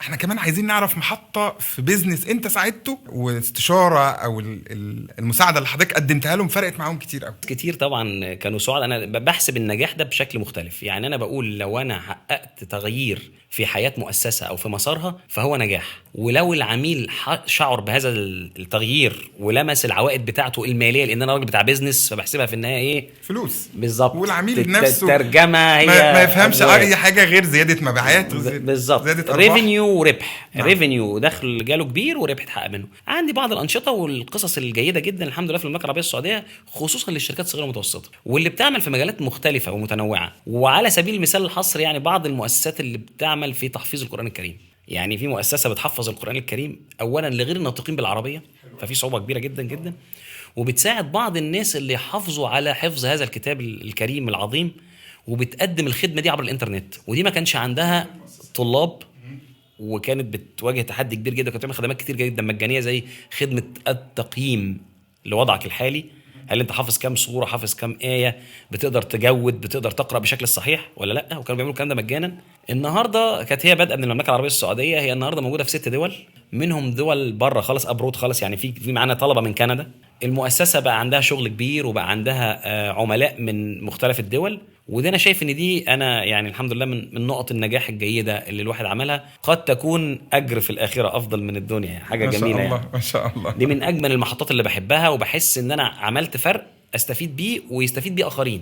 احنا كمان عايزين نعرف محطة في business انت ساعدته، واستشاره او المساعدة اللي حضرتك قدمتها لهم فرقت معاهم كتير قوي. كتير طبعا كانوا سعد. انا بحسب النجاح ده بشكل مختلف، يعني انا بقول لو انا حققت تغيير في حياة مؤسسة او في مسارها فهو نجاح، ولو العميل شعر بهذا التغيير ولمس العوائد بتاعته المالية، لان انا راجل بتاع business فبحسبها في النهاية ايه؟ فلوس. بالظبط. والعميل نفسه الترجمة هي ما يفهمش أموال. اي حاجة غير زيادة مبيعات بالظبط، زيادة ارباح، revenue وربح. نعم. revenue دخل جاله كبير وربح اتحقق منه. عندي بعض الانشطة والقصص الجيدة جدا الحمد لله في المملكة العربية السعوديه، خصوصا للشركات الصغيرة والمتوسطة واللي بتعمل في مجالات مختلفة ومتنوعة. وعلى سبيل المثال الحصر يعني بعض المؤسسات اللي بتعمل في تحفيظ القران الكريم، يعني في مؤسسة بتحفظ القران الكريم اولا لغير الناطقين بالعربية، ففي صعوبة كبيرة جدا جدا، وبتساعد بعض الناس اللي يحافظوا على حفظ هذا الكتاب الكريم العظيم، وبتقدم الخدمة دي عبر الانترنت. ودي ما كانش عندها طلاب، وكانت بتواجه تحدي كبير جدا. كانت بتعمل خدمات كتير جدا مجانية زي خدمة التقييم لوضعك الحالي، هل انت حافظ كام صوره، حافظ كام ايه، بتقدر تجود، بتقدر تقرا بشكل صحيح ولا لا، وكانوا بيعملوا الكلام ده مجانا. النهارده كانت هي بادئه من المملكة العربية السعودية، هي النهارده موجودة في 6 دول، منهم دول بره خالص، abroad خالص، يعني في معانا طلبه من كندا. المؤسسة بقى عندها شغل كبير وبقى عندها عملاء من مختلف الدول، وده انا شايف ان دي انا يعني الحمد لله من نقط النجاح الجيدة اللي الواحد عملها، قد تكون اجر في الاخرة افضل من الدنيا، يعني حاجة ما شاء جميلة الله يعني. ما شاء الله. دي من اجمل المحطات اللي بحبها، وبحس ان انا عملت فرق استفيد بيه ويستفيد بيه اخرين.